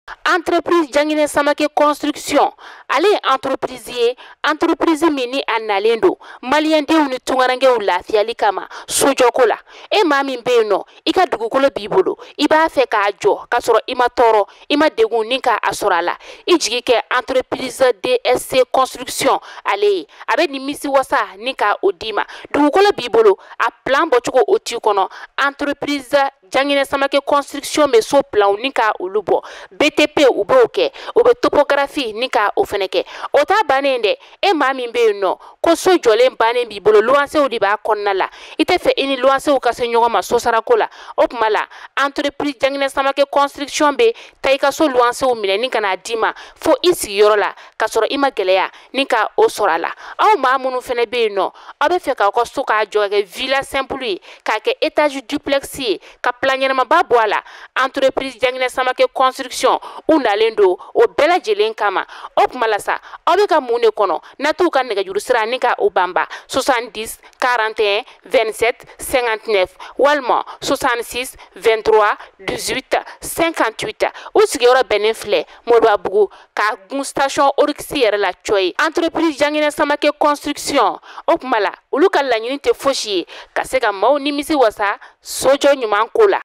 Entreprise Janginɛ Samake Construction, ale ye entreprise ye, entreprise min ni a nalen don maliyɛndenw ni tunkarankew lafiyali kama sojɔko la. E maa min bɛ yen nɔ, i ka dugukolo b'i bolo, i b'a fɛ k'a jɔ k'a sɔrɔ i ma tɔɔrɔ, i ma degun ni k'a sɔrɔ a la, i jigi kɛ entreprise DSC Construction ale ye. A bɛ nimisi wasa ni ka o d'i ma. Dugukolo b'i bolo, a plan bɔcogo o t'i kɔnɔ, entreprise Janginɛ Samake Construction bɛ so planw ni ka olu bɔ, BTP u b'o kɛ, u bɛ topographie ni ka o fɛnɛ kɛ. O t'a bannen dɛ, e maa min bɛ yen nɔ ko so jɔlen bannen b'i bolo, luwansew de b'a kɔnɔna la, i tɛ fɛ i ni luwansew ka se ɲɔgɔn ma sosarako la, o tuma la entreprise Janginɛ Samake Construction bɛ taa i ka so luwansew minɛ ni ka n'a d'i ma fo i sigiyɔrɔ la, k'a sɔrɔ i ma gɛlɛya ni ka o sɔrɔ a la. Aw maa minnu fɛnɛ bɛ yen nɔ, aw bɛ fɛ k'aw ka so k'a jɔ ka kɛ villa simple ye, k'a kɛ étage duplex ye, ka plan ɲɛnamaba bɔ a la, entreprise Janginɛ Samake Construction u nalen don o bɛɛ lajɛlen kama. O tuma la sa, aw bɛ ka mun de kɔnɔ? Na t'u ka nɛgɛjuru sira ni ka o banba 70 41 27 59 walima 66 23 18 58. U sigiyɔrɔ bɛnnen filɛ Moribabugu ka gun station Oryx yɛrɛ la cɔyi. Entreprise Janginɛ Samake Construction, o tuma la olu ka laɲini tɛ fosi ye ka se ka maaw nimisi wasa sojɔ ɲuman ko la.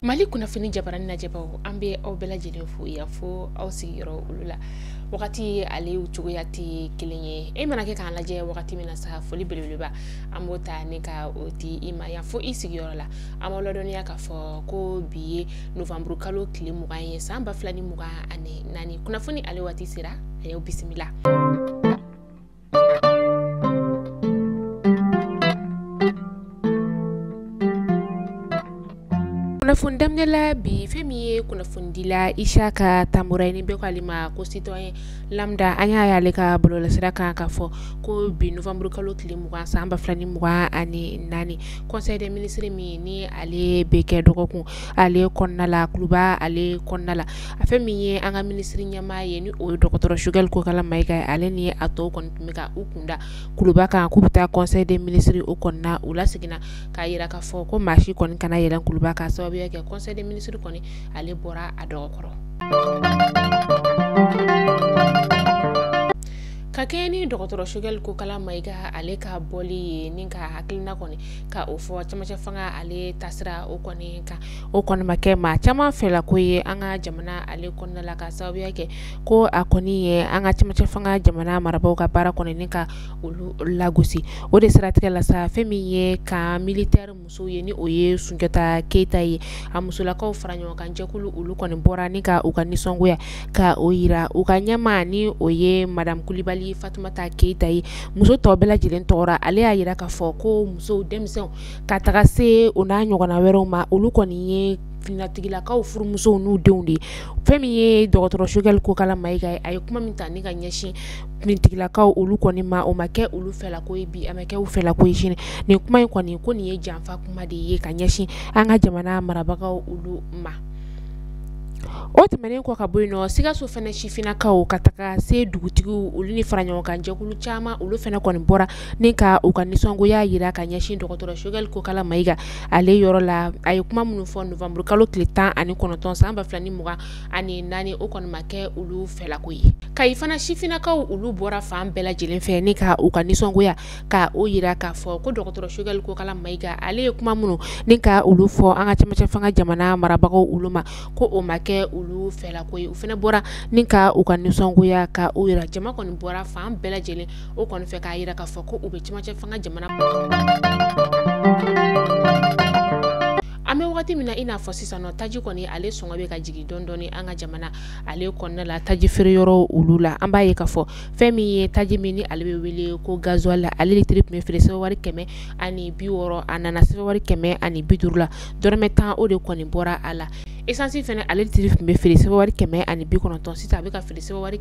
Mali kunnafoni jabarani lajɛbaw, an bɛ aw bɛɛ lajɛlen fo yan fo aw sigiyɔrɔ olu la. Wagati ale cogoya tɛ kelen ye, e mana kɛ k'an lajɛ wagati min na sa, foli belebeleba an b'o ta ni ka o di i ma yan fo i sigiyɔrɔ la. An b'aw ladɔnniya k'a fɔ ko bi ye novanburu kalo tile 20 ye san 2024. Kunnafoni ale waati sera, a y'aw bisimila. Kunnafoni daminɛ la bi, fɛn min ye kunnafonidila Isaka Tanbura ye, ni bɛɛ k'ale ma ko citoyen lambda, an y'a y'ale ka bɔlɔlɔsira kan k'a fɔ ko bi novanburu kalo tile 20 san 2024, conseil des ministres min ni ale bɛ kɛ dɔgɔkun ale kɔnɔna la, Kuluba ale kɔnɔna la, a fɛn min ye an ka minisiri ɲɛmaa ye ni o ye dɔgɔtɔrɔ Choguel Kokalla Maïga ye, ale ni a tɔw kɔni tun bɛ ka u kunda Kuluba kan k'u bɛ taa conseil des ministres o kɔnɔna. U laseginna k'a yira k'a fɔ ko maa si kɔni kana yɛlɛn Kuluba kan, sababuya kɛ conseil des ministres kɔni ale bɔra a dɔgɔkɔrɔ. Ka kɛɲɛ ni dɔgɔtɔrɔ Choguel Kokalla Maïga ale ka bɔli ye ni ka hakilina kɔni ka o fɔ camancɛ fanga ale tasira o kɔni kan, o kɔni ma kɛ maa caman fɛla ko ye an ka jamana ale kɔnɔna la, ka sababuya kɛ ko a kɔni ye an ka camancɛ fanga jamana marabaaw ka baara kɔni ni ka olu lagosi. O de siratigɛ la sa, fɛn min ye ka militaire musow ye ni o ye Sunjata Keyita ye, a musolakaw fara ɲɔgɔn kan jɛkulu olu kɔni bɔra ni ka u ka nisɔngoya ka o yira u ka ɲɛmaa ni o ye madame Kulibali Fatumata Keyita ye. Muso tɔ bɛɛ lajɛlen tɔgɔra, ale y'a yira k'a fɔ ko musow, denmisɛnw ka taga se o n'a ɲɔgɔnna wɛrɛw ma, olu kɔni ye fininatigilakaw furumusow n'u denw de ye. Fɛn min ye dɔgɔtɔrɔ Choguel Kokalla Maïga ye, a ye kuma min ta ni ka ɲɛsin finitigilakaw olu kɔni ma, o ma kɛ olu fɛlako ye bi, a ma kɛ u fɛlako ye sini. Nin kuma in kɔni, ko nin ye janfa kuma de ye ka ɲɛsin an ka jamana marabagaw olu ma. O tɛmɛnen kɔ ka bɔ yen nɔ, Sikaso fɛnɛ sifinnakaw ka taga se dugutigiw olu ni fara ɲɔgɔn kan jɛkulu caman olu fɛnɛ kɔni bɔra ni ka u ka nisɔngoya yira ka ɲɛsin dɔgɔtɔrɔ Choguel Kokalla Maïga ale yɔrɔ la. A ye kuma minnu fɔ novanburu kalo tile 19 san 2024, o kɔni ma kɛ olu fɛlako ye. Kayi fana sifinnakaw olu bɔra fan bɛɛ lajɛlen fɛ ni ka u ka nisɔngoya ka o yira k'a fɔ ko dɔgɔtɔrɔ Choguel Kokalla Maïga ale ye kuma minnu ni ka olu fɔ an ka camancɛ fanga jamana marabagaw olu ma, ko o ma kɛ olu fɛlako ye. U fɛnɛ bɔra ni ka u ka nisɔngoya ka o yira. Jama kɔni bɔra fan bɛɛ lajɛlen o kɔni fɛ k'a yira k'a fɔ ko u bɛ camancɛ fanga jamana. An bɛ wagati min na i n'a fɔ sisan nɔ, taji kɔni ale sɔngɔ bɛ ka jigin dɔɔni dɔɔni an ka jamana ale kɔnɔna la, taji feere yɔrɔ olu la. An b'a ye k'a fɔ fɛn min ye taji min ni ale bɛ wele ko gasoil, ale litiri tun bɛ feere sɛbɛnwari 160, a nana sɛbɛnwari 150 la, dɔrɔmɛ 10 o de kɔni bɔra a la. Essence fɛnɛ ale litiri tun bɛ feere sɛbɛnwari 190, sisan a bɛ ka feere sɛbɛnwari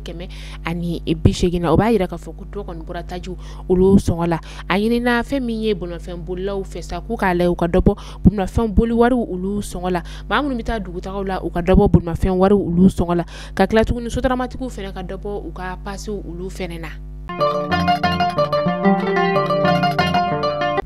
180 na. O b'a yira k'a fɔ ko dɔ kɔni bɔra tajiw olu sɔngɔ la. A ɲinina fɛn min ye bolimafɛn bolilaw fɛ sa, k'u k'a lajɛ u ka dɔ bɔ bolimafɛn boli wariw olu sɔngɔ la. Maa minnu bɛ taa dugutagaw la, u ka dɔ bɔ bolimafɛn wariw olu sɔngɔ la, ka tila tuguni sotaramatigiw fɛnɛ ka dɔ bɔ u ka pasiw olu fɛnɛ na.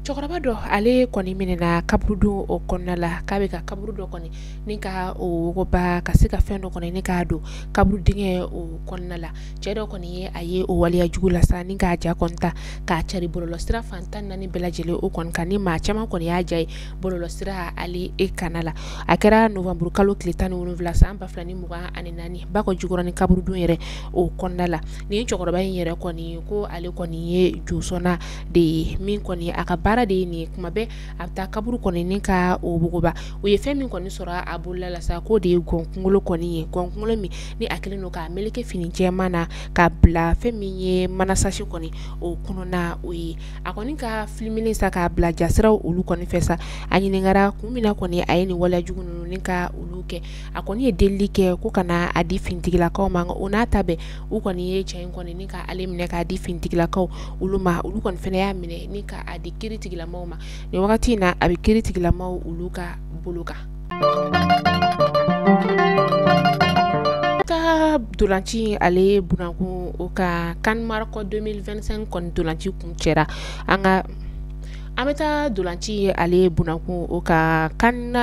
Cɛkɔrɔba dɔ ale kɔni minɛna kaburudon o kɔnɔna la k'a bɛ ka kaburu dɔ kɔni ni ka o wogoba ka se ka fɛn dɔ kɔni ni k'a don kaburu dingɛ o kɔnɔna la. Cɛ dɔ kɔni ye a ye o waleya jugu la sa ni k'a ja kɔni ta k'a cari bɔlɔlɔsira fan 14 bɛɛ lajɛlen o kɔni kan, ni maa caman kɔni y'a ja ye bɔlɔlɔsira ale e kana la. A kɛra novembre kalo tile 17 san 2024 Bakɔ Jikɔrɔni kaburudon yɛrɛ o kɔnɔna la. Nin cɛkɔrɔba in yɛrɛ kɔni ko ale kɔni ye josɔnna de ye, min kɔni a ka baara de ye nin ye, kuma bɛɛ a bɛ taa kaburu kɔni ni ka o wogoba. U ye fɛn min kɔni sɔrɔ a bolola la sa, k'o de ye gɔnkunkolo kɔni ye, gɔnkunkolo min ni a kɛlen don k'a meleke fini jɛman na k'a bila fɛn min ye manasasi kɔni o kɔnɔna o ye. A kɔni ka filimelen sa k'a bila jasiraw olu kɔni fɛ sa. A ɲininkara kun min na kɔni a ye nin waleya jugu ninnu ni ka olu kɛ. A kɔni ye delili kɛ ko kana a di finitigilakaw ma, o n'a ta bɛɛ u kɔni ye cɛ in kɔni ni ka ale minɛ k'a di finitigilakaw olu ma. Olu kɔni fana y'a minɛ ni ka a di kiiritigilamaw ma. Nin wagati in na a bɛ kiiritigilamaw olu ka bolo kan. Ka dolanci ale bunankun o ka CAN Maroc 2025 kɔni dolanci kun cɛra. An bɛ taa dolanci ale bunankun o ka CAN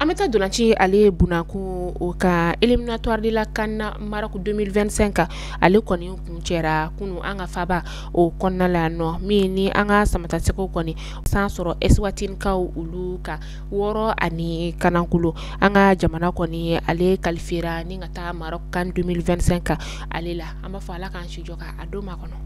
an bɛ taa dolanci ale bunankun o ka éliminatoire de la CAN Maroc 2025 ale kɔni kun cɛra kunun an ka faba o kɔnɔna la nɔ, min ni an ka samatasɛgɛw kɔni san sɔrɔ Eswatini-kaw olu ka 6-1. An ka jamana kɔni ale qualifiera ni ka taa Maroc CAN 2025 ale la. An b'a fɔ Ala k'an si jɔ ka a don ma kɔnɔ.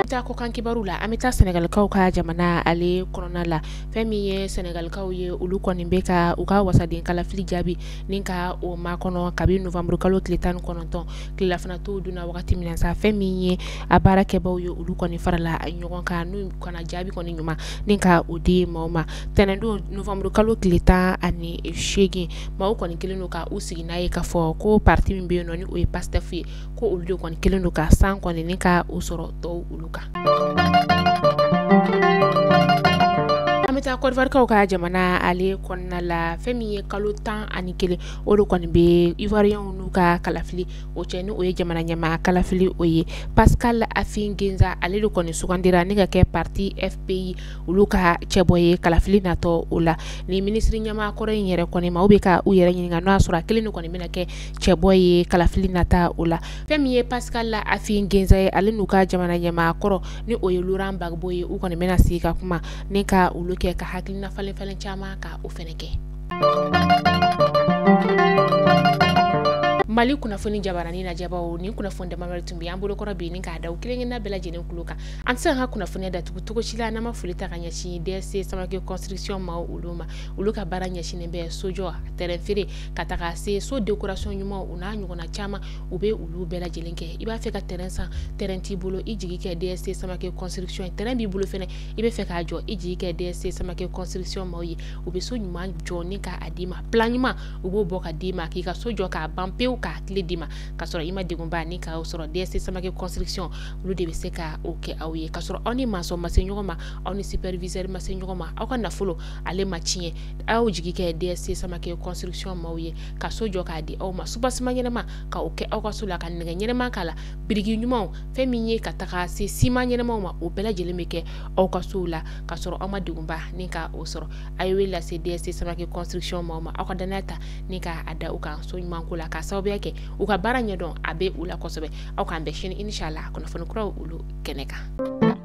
Taa kɔkan kibaru la, an bɛ taa Sɛnɛgalikaw ka jamana ale kɔnɔna la. Fɛn min ye Sɛnɛgalikaw ye, olu kɔni bɛ ka u ka wasaden kalafili jaabi ni ka o makɔnɔ kabi novembre kalo tile 19 tilelafana t'o dunna wagati min na sa. Fɛn min ye a baarakɛbaw ye, olu kɔni farala ɲɔgɔn kan n'u kana jaabi kɔni ɲuman ni ka o di maaw ma. Tɛnɛndon novembre kalo tile 18 maaw kɔni kɛlen don ka u sigi n'a ye k'a fɔ ko parti min bɛ yen nɔ ni o ye Pastef ye, ko olu de kɔni kɛlen don ka san kɔni ni ka o sɔrɔ tɔw olu kan. An bɛ taa Côte d'Ivoire ka jamana ale kɔnɔna la. Fɛn min ye kalo 11 o de kɔni bɛ Ivoiriens n'u ka kalafili o cɛ, ni o ye jamana ɲɛmaa kalafili o ye. Pascal Affi N'Guessa ale de kɔni sugandira ni ka kɛ parti FPI olu ka cɛbɔ ye kalafili natɔ o la. Ni minisiri ɲɛmaa kɔrɔ in yɛrɛ kɔni maaw bɛ ka u yɛrɛ ɲininka n'o y'a sɔrɔ a kelen de kɔni bɛna kɛ cɛbɔ ye kalafili nata o la. Fɛn min ye Pascal Affi N'Guessa ye, ale n'u ka jamana ɲɛmaa kɔrɔ ni o ye Laurent Gbagbo ye, u kɔni bɛna sigi ka kuma ni ka olu kɛ ka hakilina falen falen caman ka o fɛnɛ kɛ. Mali kunnafoni jabarani lajɛbaw, ni kunnafoni damadɔ tun bɛ an bolokɔrɔ bi ni k'a da u kelen-kelenna bɛɛ lajɛlen kulo kan. An tɛ se ka kunnafoniya datugu cogo si la n'an ma foli ta ka ɲɛsin DSC Samake construction maaw olu ma. Olu ka baara ɲɛsinnen bɛ sojɔ, terrain feere ka taga se so décoration ɲuman u n'a ɲɔgɔnna caman, u bɛ olu bɛɛ lajɛlen kɛ. I b'a fɛ ka terrain san, terrain t'i bolo, i jigi kɛ DSC Samake construction ye. Terrain b'i bolo fɛnɛ, i bɛ fɛ k'a jɔ, i jigi kɛ DSC Samake construction maaw ye. U bɛ so ɲuman jɔ ni k'a d'i ma, plan ɲuman u b'o bɔ ka d'i ma k'i ka so jɔ k'a ban pewu k'a tile d'i ma k'a sɔrɔ i ma degunba ni k'aw sɔrɔ. DSC Samake construction olu de bɛ se ka o kɛ aw ye k'a sɔrɔ aw ni maçon ma se ɲɔgɔn ma, aw ni superviseur ma se ɲɔgɔn ma, aw ka nafolo ale ma tiɲɛ. Aw jigi kɛ DSC Samake construction maaw ye ka so jɔ k'a di aw ma, soubassement ɲɛnama ka o kɛ aw ka so la, ka nɛgɛ ɲɛnama k'a la, biriki ɲumanw, fɛn min ye ka taga se siman ɲɛnamaw ma, o bɛɛ lajɛlen bɛ kɛ aw ka sow la k'a sɔrɔ aw ma degunba ni ka o sɔrɔ. A ye wele lase DSC Samake construction maaw ma, aw ka danaya ta ni k'a da u kan so ɲuman ko la, k'a sababuya kɛ u ka baara ɲɛdɔn a bɛ u la kosɛbɛ. Aw k'an bɛn sini inshallah kunnafoni kuraw olu kɛnɛ kan.